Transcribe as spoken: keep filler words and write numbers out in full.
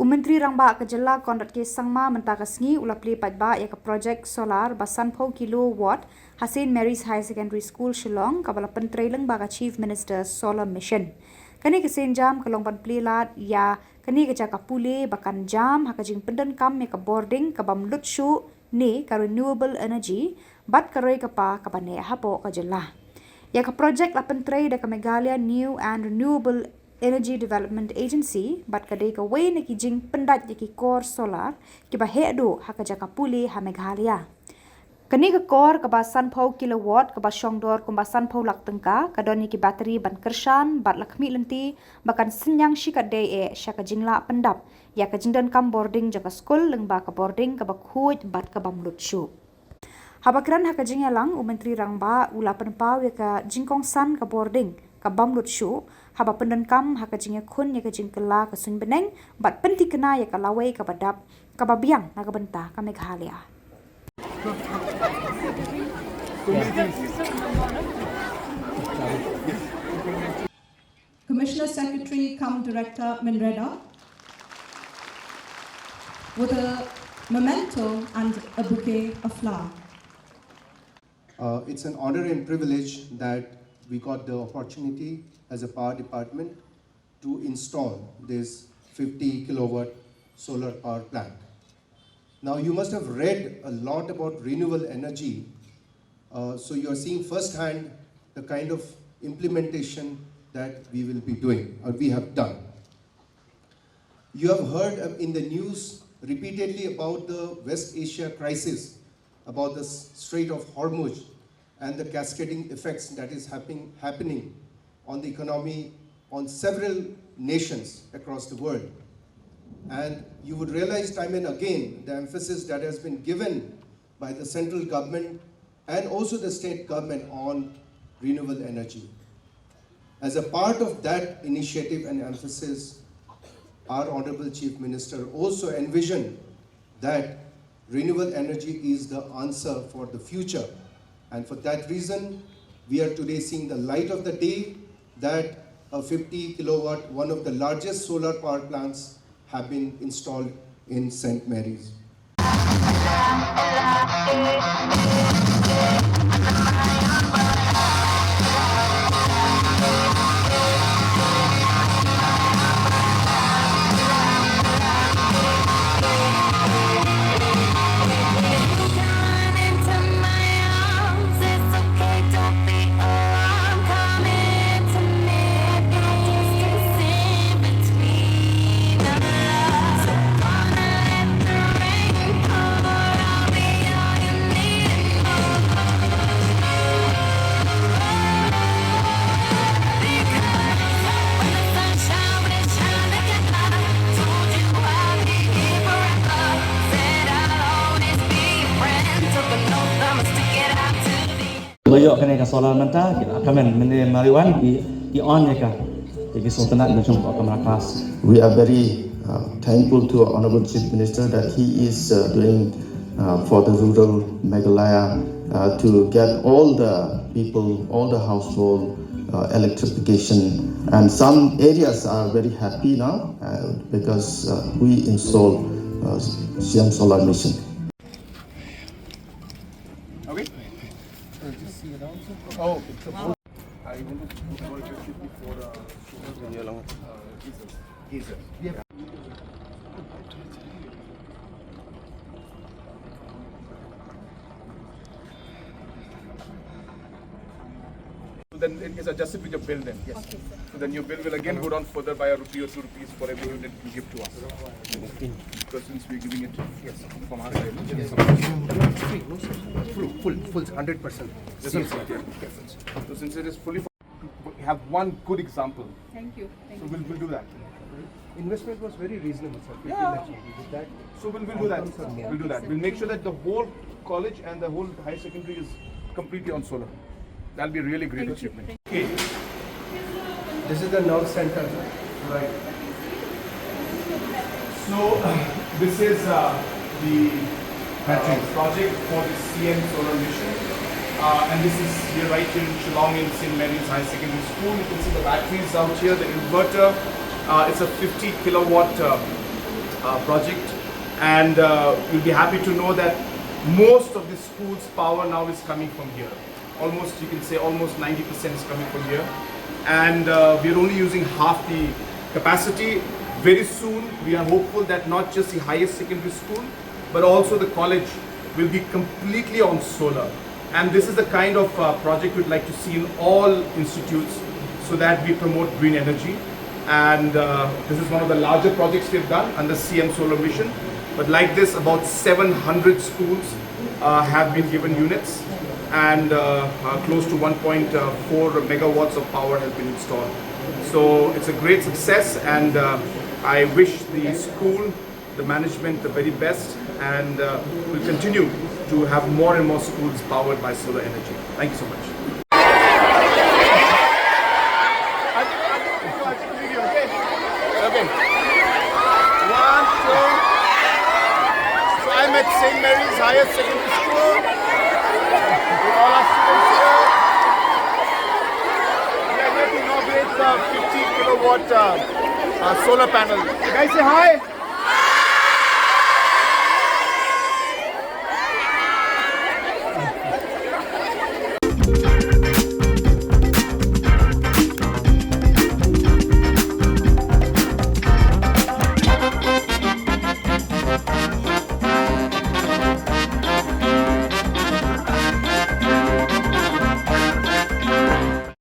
U Myntri Rangbah ka Jylla Conrad K Sangma mynta ka sngi u la plie paidbah ïa ka projek solar ba sanphew kilowatt ha St Mary's Higher Secondary School Shillong kaba la pyntrei lyngba ka Chief Minister Solar Mission. Kane ka sienjam ka long ban plie lad ïa kane ka jaka pule ba kan jam ha ka jingpyndonkam ïa ka bording ka bym lut shuh ne ka renewable energy bad ka roi ka par kaba neh hapoh ka jylla. Ïa ka projek la pyntrei da ka Meghalaya New and Renewable Energy Development Agency bad ka dei kawei na ki jingpyndait ïa ki kor solar kiba heh duh ha ka jaka pule ha Meghalaya. Kane ka kor kaba sanphew kilowatt kaba shongdor kumba sanphew lak tyngka ka don ïa ki battery ban kyrshan bad la khmih lynti ba kan synñiang shikatdei eh sha ka jinglah pyndap ïa ka jingdonkam bording jong ka skul lyngba ka bording kaba khuid bad ka bym lut shuh. Haba kren ha ka jingïalang u Myntri Rangbah u la pynpaw ïa ka jingkongsan ka bording ka bym lut shuh haba pyndonkam ha ka jingïakhun ïa ka jingkylla ka suiñ bneng bad pynthikna ïa ka lawei kaba dap kaba biang na ka bynta ka Meghalaya. Commissioner Secretary cum Director MNREGA with a memento and a bouquet of flower. Uh, it's an honor and privilege that we got the opportunity as a power department to install this fifty kilowatt solar power plant. Now, you must have read a lot about renewable energy, uh, so you are seeing firsthand the kind of implementation that we will be doing or we have done. You have heard, uh, in the news repeatedly about the West Asia crisis, about the s-, Strait of Hormuz, and the cascading effects that is happening, happening on the economy on several nations across the world. And you would realize time and again the emphasis that has been given by the central government and also the state government on renewable energy. As a part of that initiative and emphasis, our Honorable Chief Minister also envisioned that renewable energy is the answer for the future. And for that reason, we are today seeing the light of the day that a fifty kilowatt, one of the largest solar power plants, have been installed in St Mary's. Ba ïoh kane ka solar mynta, ki la kmen mynne marijuana, ki, ki on ïa ka. Ïa ki sultanate na jong ka kamra class. We are very, uh, thankful to our Honorable Chief Minister that he is, uh, doing, uh, for the rural Meghalaya, uh, to get all the people, all the household, uh, electrification. And some areas are very happy now, uh, because, uh, we installed, uh, C M Solar Mission. Okay. Oh, okay. So, I wanted to call you before, uh, uh, Jesus. Jesus. Yeah. So then it is adjusted with your bill then. Yes. Okay, sir. So then your bill will again go down further by a rupee or two rupees for every unit you give to us. Because since we're giving it, yes, from our side. Yes. Free, no, sir. Full, full, full, hundred percent. Yes, sir. Yes, sir. So since it is fully, we have one good example. Thank you. Thank you. So we'll, we'll do that. Investment was very reasonable, sir. Yeah. Fifteen lakhs only. With that, so we'll, we'll do that. We'll do that. We'll make sure that the whole college and the whole higher secondary is completely on solar. That'll be a really great achievement. Okay. This is the nerve center, sir. Right. So, this is, uh, the, uh, project for the C M Solar Mission. Uh, and this is here right here in Shillong in St Mary's High Secondary School. You can see the batteries out here, the inverter. Uh, it's a fifty kilowatt, uh, uh, project, and uh, you'll be happy to know that most of the school's power now is coming from here. Almost, you can say, almost ninety percent is coming from here, and uh, we're only using half the capacity. Very soon, we are hopeful that not just the highest secondary school, but also the college will be completely on solar. And this is the kind of uh, project we'd like to see in all institutes so that we promote green energy. And uh, this is one of the larger projects we've done under C M Solar Mission. But like this, about seven hundred schools uh, have been given units, and uh, uh, close to one point four megawatts of power has been installed. So it's a great success, and uh, I wish the school, the management, the very best, and uh, we'll continue to have more and more schools powered by solar energy. Thank you so much. Okay. One, two. So I'm at Saint Mary's Higher Secondary School with all our students here. We are here to inaugurate the fifty kilowatt uh, uh, solar panel. Guys, say hi.